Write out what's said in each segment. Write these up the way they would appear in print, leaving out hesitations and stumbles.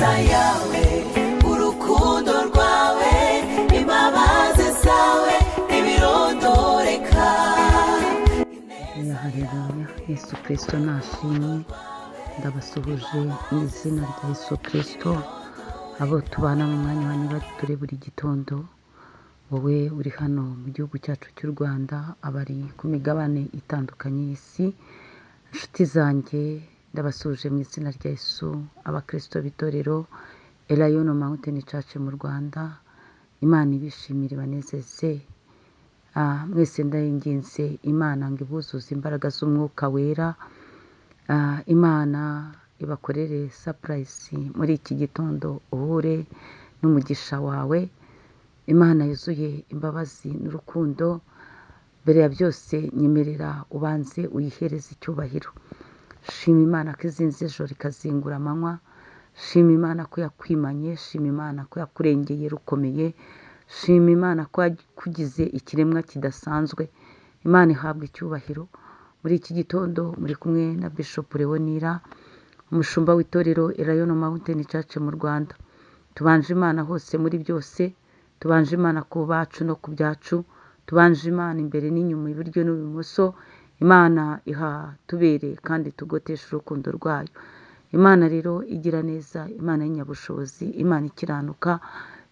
Ineza yawe, urukundo rwawe, imbabazi zawe ntibirondoreka. Haleluya! Yesu Kirisito nashimwe. Ndabasuhuje mu izina rya Yesu Kirisito, abo tubana mu mwanya wa niba turi buri gitondo, wowe uri hano mu gihugu cyacu cy'u Rwanda, abari ku migabane itandukanye y'isi, inshuti zanjye, ndabasuhuje mu izina rya Yesu, abakirisito b'itorero Elayono Mountain Church mu Rwanda. Imana ibishimire, ibanezeze. Mwese ndayinginze Imana ngo ibuzuze imbaraga z'Umwuka Wera. Imana ibakorere surprise muri iki gitondo, uhure n'umugisha wawe. Imana yuzuye imbabazi n'urukundo. Mbere ya byose, nyemerera ubanze uyihereze icyubahiro. Shima Imana ko izinze ijoro ikazingura amanywa. Shima Imana ko yakwimanye. Shima Imana ko yakurengeye rukomeye. Shima Imana ko yakugize ikiremwa kidasanzwe. Imana ihabwa icyubahiro. Muri iki gitondo muri kumwe na Bishop Leonira, umushumba w'itorero Elayono Mountain Church mu Rwanda. Tubanje Imana hose muri byose, tubanje Imana ku bacu no ku byacu, tubanje Imana imbere n'inyuma, iburyo n'ibumoso. Imana ihatubereye kandi tugotesha urukundo rwayo. Imana rero igira neza, Imana y'inyabushobozi, Imana ikiranuka.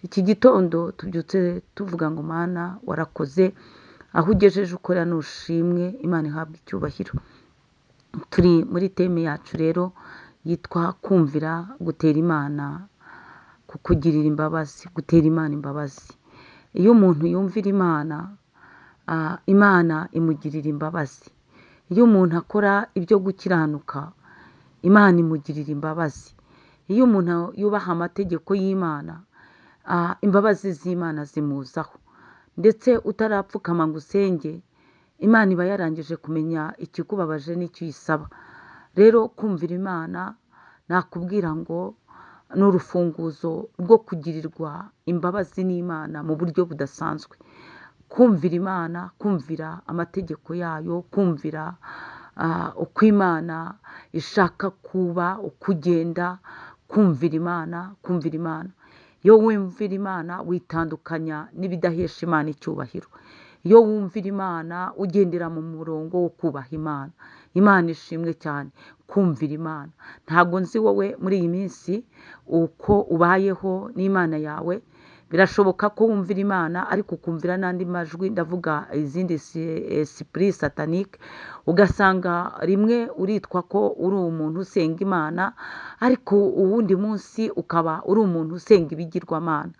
Iki gitondo tubyutse tuvuga ngo: "Mana, warakoze, aho ugejeje ukora nushimwe." Imana ihabwa icyubahiro. Turi muri theme yacu rero yitwa kumvira gutera Imana kukugirira imbabazi, gutera Imana imbabazi. Iyo umuntu yumvira Imana, Imana imugirira imbabazi. Iyo umuntu akora ibyo gukiranuka, Imana imugirira imbabazi. Iyo umuntu yubaha amategeko y'Imana, imbabazi z'Imana zimuzaho. Ndetse utarapfukama ngo usenge, Imana iba yarangije kumenya ikikubabaje n'icyo uyisaba. Rero kumvira Imana, nakubwira ngo ni urufunguzo rwo kugirirwa imbabazi n'Imana mu buryo budasanzwe. Kumvira Imana, kumvira amategeko yayo, kumvira uko Imana ishaka kuba, uko ugenda, kumvira Imana, kumvira Imana. Iyo wumvira Imana, witandukanya n'ibidahesha Imana icyubahiro. Iyo wumvira Imana, ugendera mu murongo wo kubaha Imana. Imana ishimwe cyane. Kumvira Imana, ntabwo nzi wowe muri iyi minsi uko ubayeho n'Imana yawe. Birashoboka ko wumvira Imana ariko ukumvira n'andi majwi, ndavuga izindi esprit satanique, ugasanga rimwe uritwa ko uri umuntu usenga Imana, ariko uwundi munsi ukaba uri umuntu usenga ibigirwamana.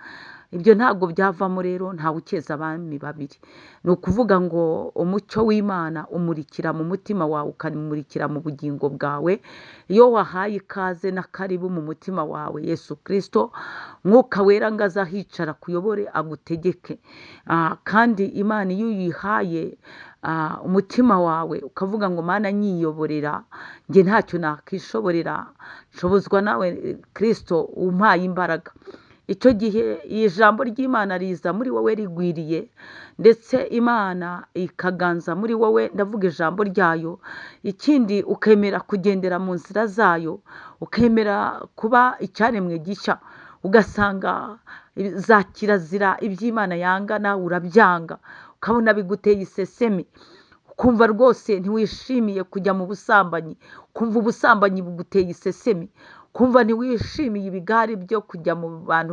Ibyo ntabwo byavamo rero, ntawe ukeza abami babiri. Ni ukuvuga ngo umucyo w'Imana umurikira mu mutima wawe, ukamurikira mu bugingo bwawe. Iyo wahaye ikaze na karibu mu mutima wawe Yesu Kirisito, Mwuka Wera ngo aze ahicara, akuyobore, agutegeke. Kandi Imana iyo uyihaye umutima wawe, ukavuga ngo: "Mana, nyiyoborera, njye ntacyo nakishoborera, nshobozwa nawe Kirisito umpaye imbaraga," icyo gihe iri jambo ry'Imana riza muri wowe rigwiriye, ndetse Imana ikaganza muri wowe, ndavuga ijambo ryayo. Ikindi, ukemera kugendera mu nzira zayo, ukemera kuba icyaremwe gishya, ugasanga za kirazira, iby'Imana yanga, nawe urabyanga, ukabona biguteye isesemi, ukumva rwose ntiwishimiye kujya mu busambanyi, ukumva ubusambanyi buguteye isesemi, ukumva ntiwishimiye ibigare byo kujya mu bantu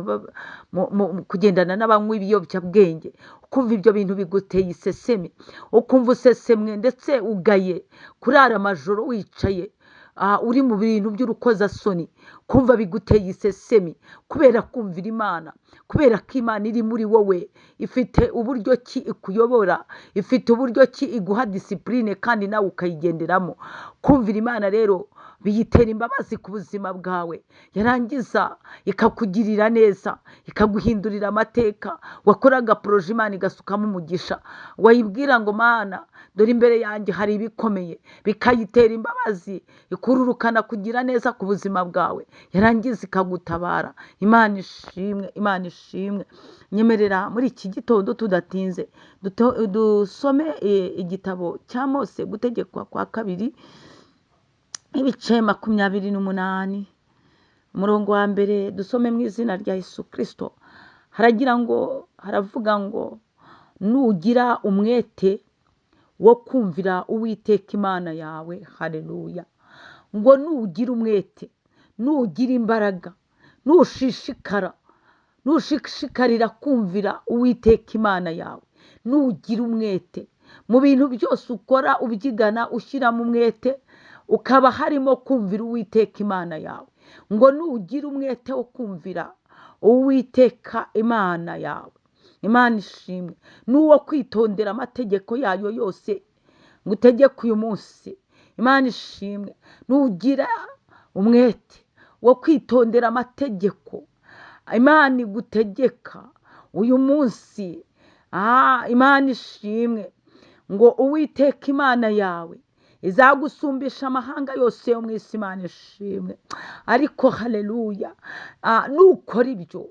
kugendana n'abanywa ibiyobyabwenge, ukumva ibyo bintu biguteye isesemi, ukumva usesemwe, ndetse ugaye kurara amajoro wicaye uri mu bintu by'urukozasoni, kumva biguteye isesemi kubera kumvira Imana, kubera ko Imana iri muri wowe, ifite uburyo ki ikuyobora, ifite uburyo ki iguha discipline kandi nawe ukayigenderamo. Kumvira Imana rero biyitera imbabazi ku buzima bwawe, yarangiza ikakugirira neza, ikaguhindurira amateka. Wakoraga projet, Imana igasukamo umugisha. Wayibwira ngo: "Mana, dore imbere yanjye hari ibikomeye," bikayitera imbabazi, ikururukana kugira neza ku buzima bwawe, yarangiza ikagutabara. Imana ishimwe, Imana ishimwe. Nyemerera muri iki gitondo tudatinze dusome igitabo cya Mose, Gutegekwa kwa Kabiri, ibice 28. Umurongo wa mbere dusome mu izina rya Yesu Kirisito, haragira ngo, haravuga ngo nugira umwete wo kumvira Uwiteka Imana yawe. Haleluya. Ngo nugira umwete, nugira imbaraga, nushishikara, nushishikarira kumvira Uwiteka Imana yawe, nugira umwete mu bintu byose ukora ubyigana ushyiramo umwete, ukaba harimo kumvira Uwiteka Imana yawe. Ngo nugira umwete wo kumvira Uwiteka Imana yawe, Imana ishimwe, n'uwo kwitondera amategeko yayo yose ngo utegeke uyu munsi. Imana ishimwe, nugira umwete wo kwitondera amategeko Imana igutegeka uyu munsi. Imana ishimwe, ngo Uwiteka Imana yawe izagusumbisha amahanga yose yo mu isi. Imana ishimwe. Ariko haleluya, nukora ibyo,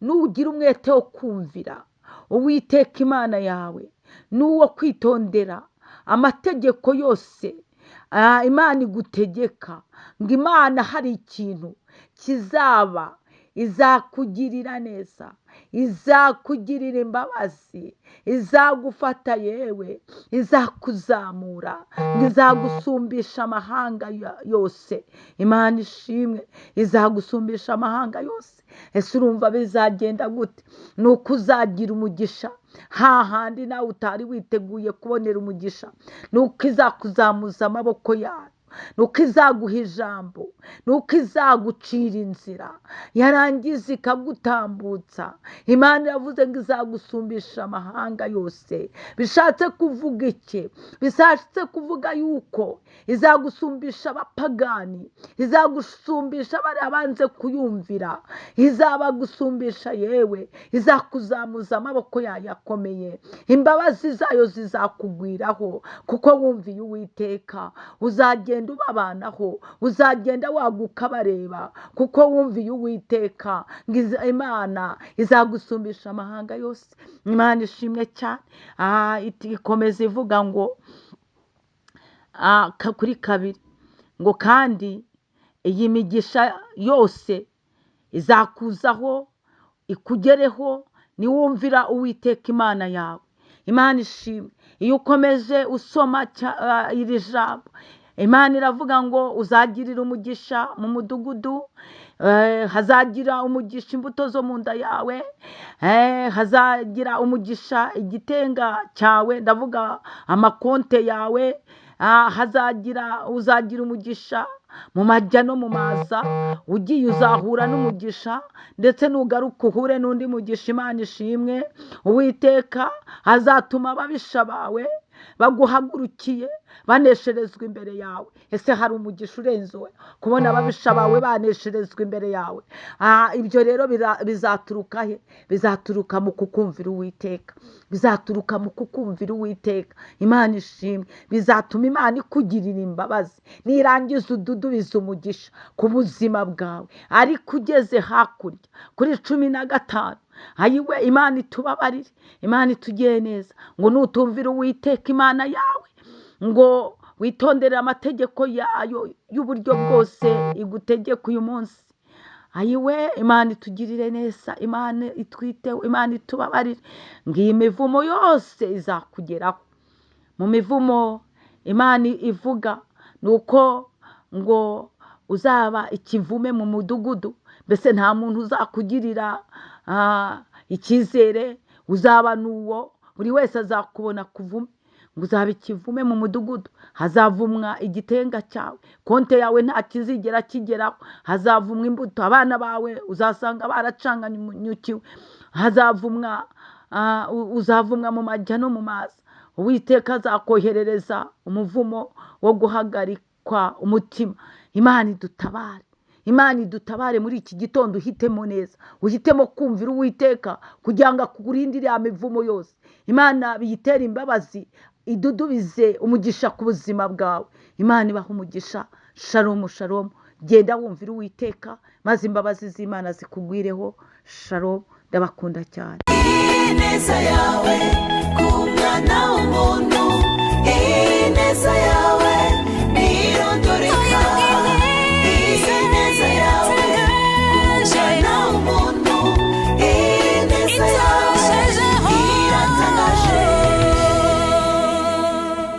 nugira umwete wo kumvira Uwiteka Imana yawe n'uwo kwitondera amategeko yose Imana igutegeka, ngo Imana hari ikintu kizaba, izakugirira neza, izakugirira imbabazi, izagufata yewe, izakuzamura, ngo izagusumbisha amahanga yose. Imana ishimwe, izagusumbisha amahanga yose. Ese urumva bizagenda gute? Ni uko uzagira umugisha hahandi nawe utari witeguye kubonera umugisha. Ni uko izakuzamuza amaboko yayo, ni uko izaguha ijambo, ni uko izagucira inzira, yarangiza ikagutambutsa. Imana yavuze ngo izagusumbisha amahanga yose. Bishatse kuvuga iki? Bishatse kuvuga yuko izagusumbisha abapagani, izagusumbisha bariya banze kuyumvira, izabagusumbisha yewe, izakuzamuza amaboko yayo akomeye, imbabazi zayo zizakugwiraho, kuko wumviye Uwiteka. Uzagenda ubabanaho, uzagenda waguka bareba, kuko wumviye Uwiteka. Ngo Imana izagusumbisha amahanga yose. Imana ishimwe cyane. Ikomeza ivuga ngo kuri kabiri ngo kandi iyi migisha yose izakuzaho ikugereho niwumvira Uwiteka Imana yawe. Imana ishimwe. Iyo ukomeje usoma iri jambo, Imana iravuga ngo uzagirira umugisha mu mudugudu, hazagira umugisha imbuto zo mu nda yawe, hazagira umugisha igitenga cyawe, ndavuga amakonte yawe, uzagira umugisha mu majya no mu maza, ugiye uzahura n'umugisha, ndetse nugaruka uhure n'undi mugisha. Imana ishimwe. Uwiteka azatuma ababisha bawe baguhagurukiye banesherezwa imbere yawe. Ese hari umugisha urenze uwe kubona ababisha bawe banesherezwa imbere yawe? Ibyo rero bizaturuka he? Bizaturuka mu kukumvira Uwiteka, bizaturuka mu kukumvira Uwiteka. Imana ishimwe. Bizatuma Imana ikugirira imbabazi, nirangiza ududubiza umugisha ku buzima bwawe. Ariko ugeze hakurya kuri 15, ayiwe, Imana itubabarire, Imana itugire neza, ngo nutumvira Uwiteka Imana yawe, ngo witondere amategeko yayo y'uburyo bwose igutegeka uyu munsi. Ayiwe, Imana itugirire neza, Imana itwiteho, Imana itubabarire, ngo iyi mivumo yose izakugeraho. Mu mivumo Imana ivuga ni uko ngo uzaba ikivume mu mudugudu, mbese nta muntu uzakugirira icyizere, uzaba n'uwo buri wese azakubona kuvume, ngo uzaba ikivume mu mudugudu. Hazavumwa igitenga cyawe, konte yawe nta kizigera kigeraho, hazavumwa imbuto, abana bawe uzasanga baracanganyukiwe, uzavumwa mu majya no mu mazi. Uwiteka azakoherereza umuvumo wo guhagarikwa umutima. Imana idutabare, Imana idutabare muri iki gitondo. Uhitemo neza, uhitemo kumvira Uwiteka kugira ngo akurinde iriya mivumo yose. Imana biyitere imbabazi, idudubize umugisha ku buzima bwawe. Imana ibaha umugisha. Shalom, shalom. Genda wumvira Uwiteka maze imbabazi z'Imana zikugwireho. Shalom, ndabakunda cyane. Ineza yawe ku mwana w'umuntu, ineza yawe ntirondoreka.